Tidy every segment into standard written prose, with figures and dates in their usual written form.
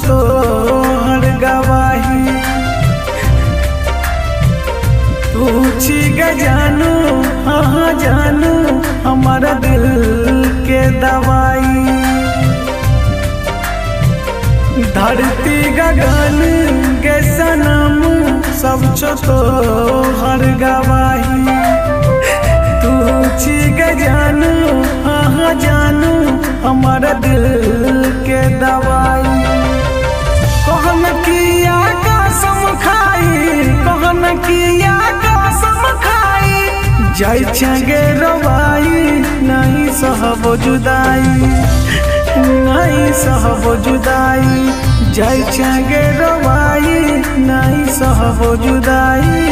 तोहर गवाही। तू छी गे जानू हाँ जानू हमारा दिल के दवाई। धरती गगन के सनम सब छो तोहर गवाही। तू छी गे जानू हाँ जानू हमारा दिल के दवाई। कहन किया कसम खाई, कहन किया कसम खाई, जाय छगे रवाई नहीं सहब जुदाई, नहीं सहब जुदाई। जाय छगे रवाई नहीं सहब जुदाई।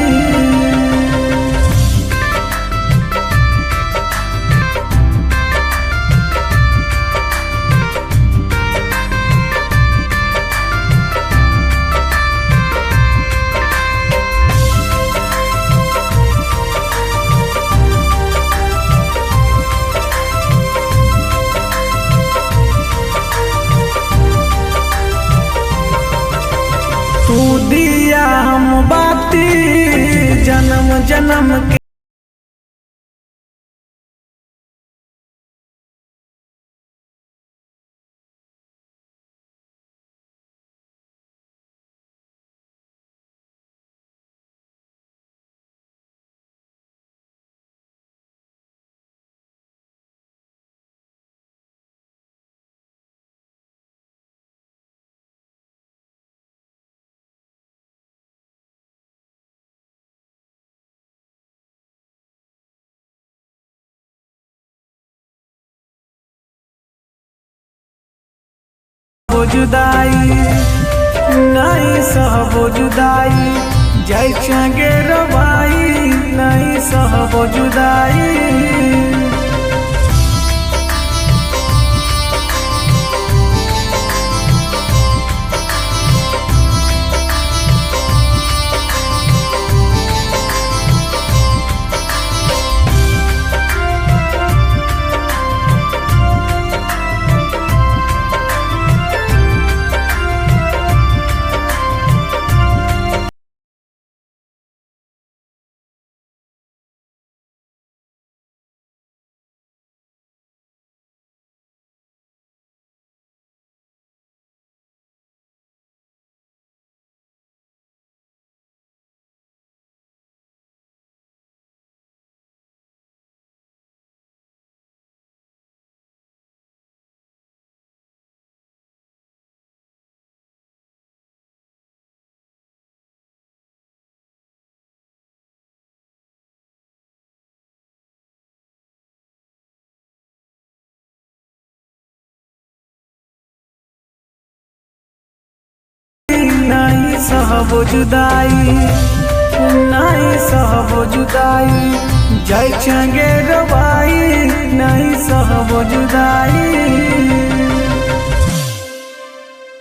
तू दिया हम बाती जन्म जन्म के जुदाई नहीं सहब जुदाई। जाय छगे रवाई नहीं सहब जुदाई। नहीं सहब जुदाई, नहीं सहब जुदाई। जाय छगे रवाई नहीं सहब जुदाई।